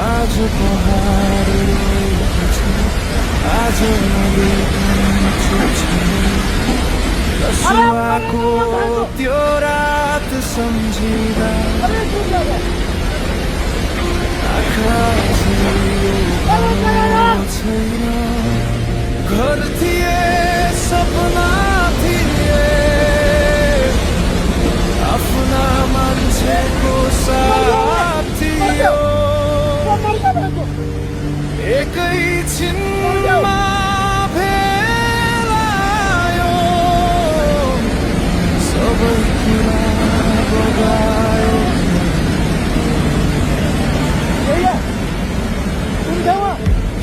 आज पहाड रोएको छ, आज नदी रसुवाको त्यो रात सम्झिँदा आँखा छैन। घर थिए, सपना थिए, आफ्ना मान्छेको साथ थियो, एकैछिनमा भेलायो, सबै कुरा बगायो।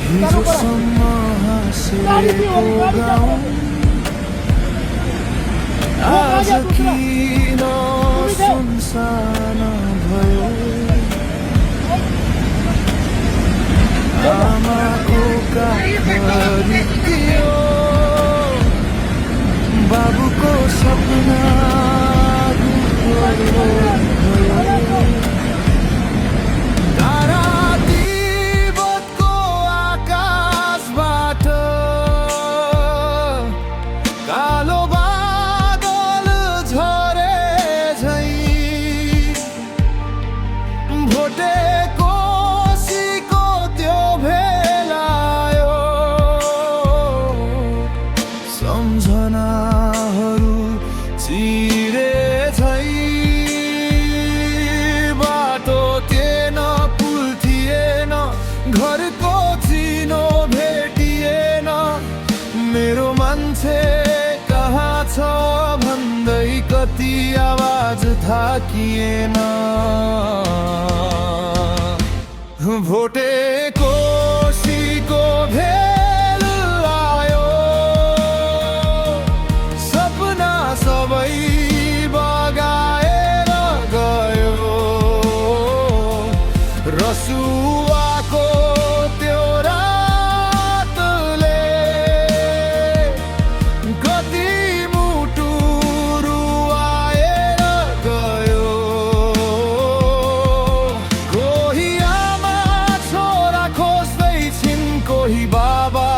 हिजोसम्म हाँसेको गाउँ आज किन सुनसान भयो। आमाको काखरी थियो, बाबुको सपना भयो। तारा तिब्बतको आकाशबाट कालो बादल झरे झै, भोटे कोसीको त्यो भेलायो, सम्झनाहरू चिरे झै। बाटो थिएन, पुल थिएन, घरको चिनो भेटिएन, मेरो मान्छे कहाँ छ भन्दै कति आवाज थाकिएन। भोटे कोसीको भेल आयो, सपना सबै बगाएर गयो। रसुवाको त्यो रातले कति मुटु रुवाएर गयो। कोही आमा छोरा खोज्दैछिन्, कोही बाबा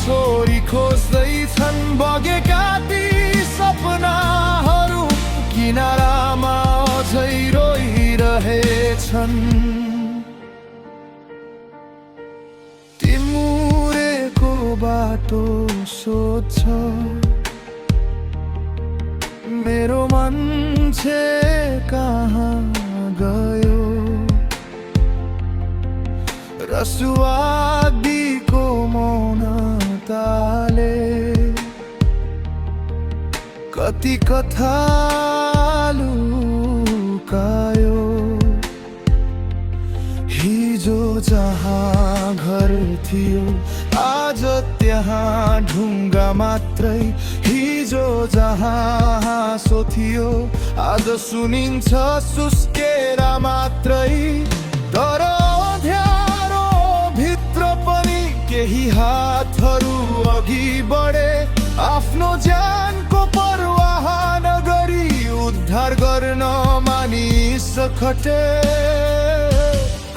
छोरी खोज्दैछन्, बगेका ती सपनाहरू किनारामा अझै रोइरहेछन्। तिमुरेको बाटो सोध्छ, मेरो मान्छे कहाँ गयो। रसुवादीको मौनताले कति कथा लुकायो। हिजो जहाँ घर थियो, आज त्यहाँ ढुङ्गा मात्रै। हिजो जहाँ हाँसो थियो, आज सुनिन्छ सुस्केरा मात्रै। तर अँध्यारो भित्र पनि केही हातहरू अघि बढे, आफ्नो ज्यानको परवाह नगरी उद्धार गर्न मानिस खटे।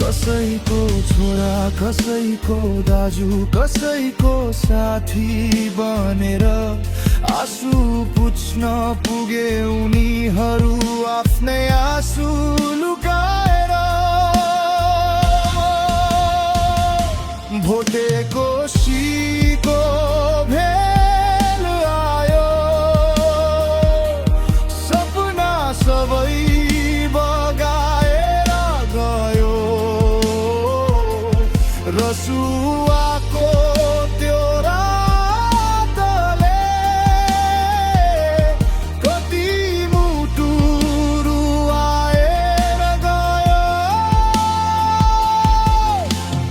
कसैको छोरा, कसैको दाजु, कसैको साथी बनेर आँसु पुछ्न पुगे उनीहरू, आफ्नै आँसु लुकाएर। भोटे कोसीको भेल आयो, सपना सबै बगाएर गयो। रसुवाको त्यो रातले कति मुटु रुवाएर गयो।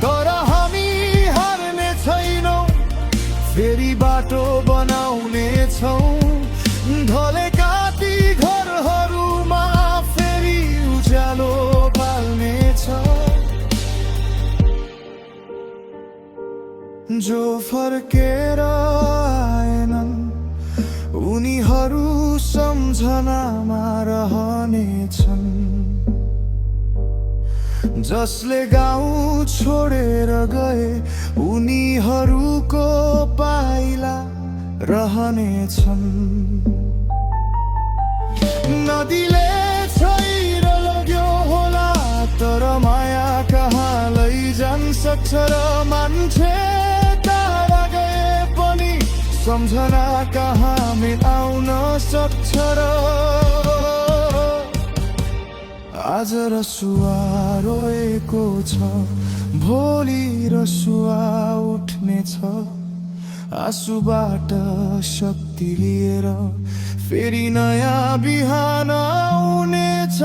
तर हामी हार्ने छैनौँ, फेरि बाटो बनाउने छौँ। ढलेका ती घरहरूमा फेरि उज्यालो पाल्ने छ। जो फर्केर आएन पलहरू सम्झनामा रहनेछन्। जसले गाउँ छोडेर गए उनीहरूको पाइला रहनेछन्। नदीले छैर लग्यो होला तर माया कहाँ लैजान सक्छ र मान्छे टाढा गए पनि सम्झना कहाँ मेटाउन सक्छ र। आज रसुवा रोएको छ भोलि रसुवा उठ्नेछ। आँसुबाट शक्ति लिएर फेरि नयाँ बिहान आउनेछ।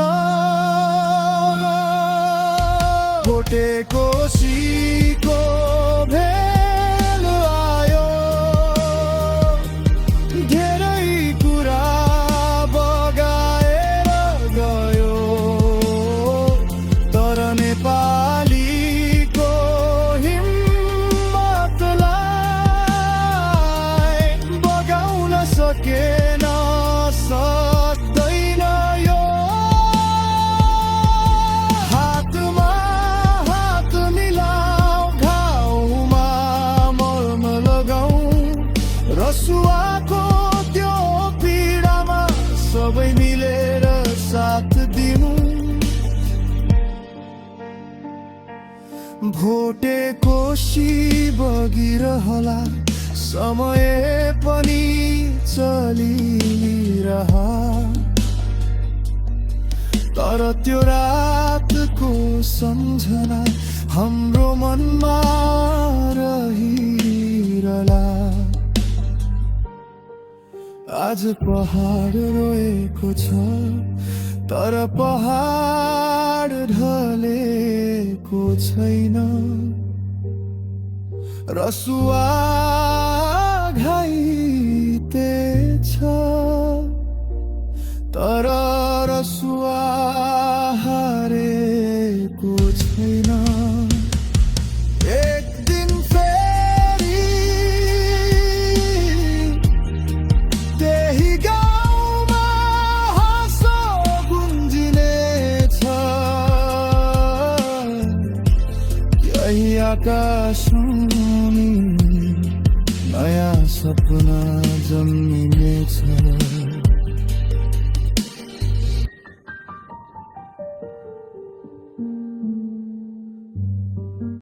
भोटेको सीको भेल आयो धेरै कुरा बगाएर गयो तर नेपालीको हिम्मतलाई बगाउन सकेन सक्दैन यो। हातमा हात मिलाऊ घाउमा मलम लगाऊ रसुवाको त्यो पीडामा सबै मिलेर साथ दिनु। भोटेको सी बगिरहला समय पनि चलिरह तर त्यो रातको सम्झना हाम्रो मनमा रहिरहला। आज पहाड रोएको छ तर पहाड ढलेको छैन। रसुवा घाइते छ तर रसुवा हारेको छैन। एक दिन फेरि त्यही गाउँमा हाँसो गुन्जिनेछ। यही आकाशमुनि नयाँ सपना जन्मिनेछ।